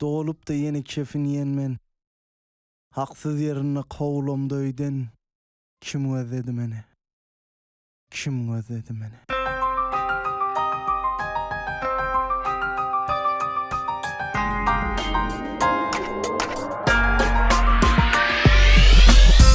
Dolupdy ýene kefin iýen men. Haksyz ýerinde kowulamda öýden, Kim gözledi meni? Kim gözledi meni?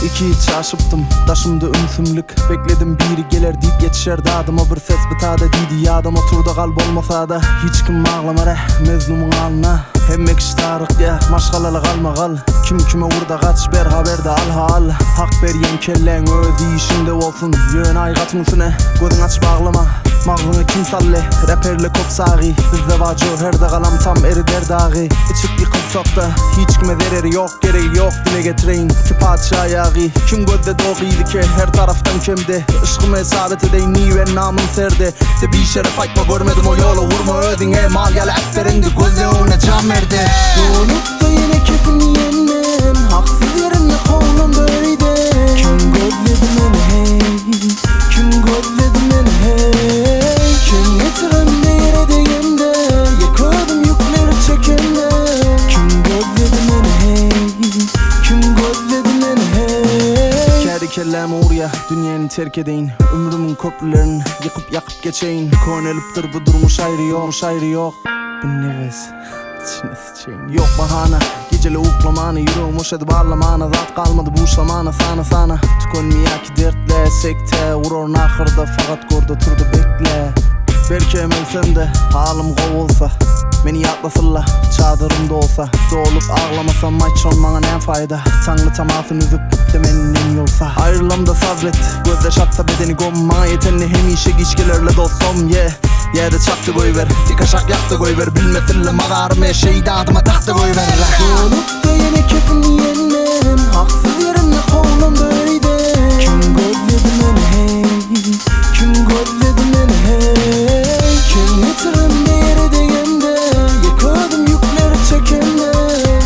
Iki çaşypdym, daşymda ümsümlik Bekledim biri geler diýip ýetişer dadyma bir ses bitada diýdi ýadam oturda gal bolmasada Hiç kim aglamar eh mezlumyň alyna Hemme kişi darykýa maşgalaly galmagal Kim kime urda gaç ber haberde al hal Hak berýän kelläň öz işiňde bolsun Ýöne aýgatyň üstüne gözüň aç baglama Magzyňa kim saldy reperle köp sagy Bizde bar jöwherde galam tam erider dagy Içip ýykylsakda hiç kime zereri ýok Geregi ýok dile getireýin ki patyşa ýagy Kim gözledi o gyzy ki her tarafdan kemdi Yşkymy hesap edeýin niwen namyn serde De bişeref aýtma görmedim o ýola urma özüňe Mal ýaly äpber indi gözle öňüne jam berdi. Dolupdy ýene kepin iýen men Haksyz ýerinde kowlandy öýden Kim gözledi meni heý Kim gözledi meni heý Kim getirende ýere degende Ýeke özüm ýükleri çekende Kim gözledi meni heý Kim gözledi meni heý Kädi kelläm urýa dünýäni terk edeýin Ömrümiň köprülerin ýykyp ýakyp geçeýin Könelipdir bu durmuş aýry ýok aýry ýok Bu nebes içine sıçaýyn Ýok bahana gijeli uklamana Ýüregim boşady barlamana Zat galmady buşlamana sana sana Tükenmeýär ki dertle Sekte uraryn ahyrda Fakat gorda turda bekle Belkem ölsemde halym gowy bolsa Meni ýatlasynla çadyrym dolsa Dolup aglamasam aýt şon maňa näme faýda Taňry tamasyny üzüp de menden ýolsa Aýrylamda sabret gözde çatsa bedeni gom Maňa ýetende hemişe giç gelerle dostum yeah Ýa-da çakda goýber dik aşak ýakda goýber Bilmesinle mazarymy şeýdi adyma dakda goýber Dolupdy ýene kepin iýen men Haksyz ýerinde kowlandy öýden Kim gözledi meni heý Kim gözledi meni heý Kim ýetirende ýere degende Ýeke özüm ýükleri çekende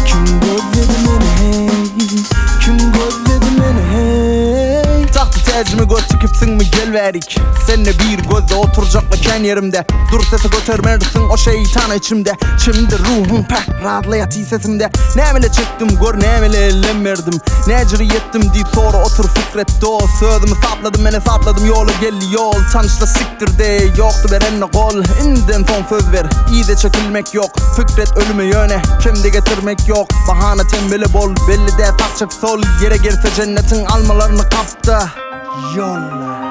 Kim gözledi meni heý Kim gözledi meni heý Tagty täjimi gör tikipsiňmi gel bärik Sende bir gözde oturjakla kän ýerimde Dur sesi götermersiň o şeýtana içimde Çimdi ruhuň päk razla ýaty sesimde Nämele çekdim gör nämele ellem berdim Näjüri ýetdim diýip sora otur pikir et dost Sözümi sapladym men hesapladym ýola geldi ýol Tanyşla sikdirde ýokdy berende gol Indiden soň söz ber yza çekilmek ýok Pikir et ölüme ýöne kemde getirmek ýok Bahana tembele bol belli däl sag çep sol Ýere gelse jennetiň almalaryny gapda ýolla.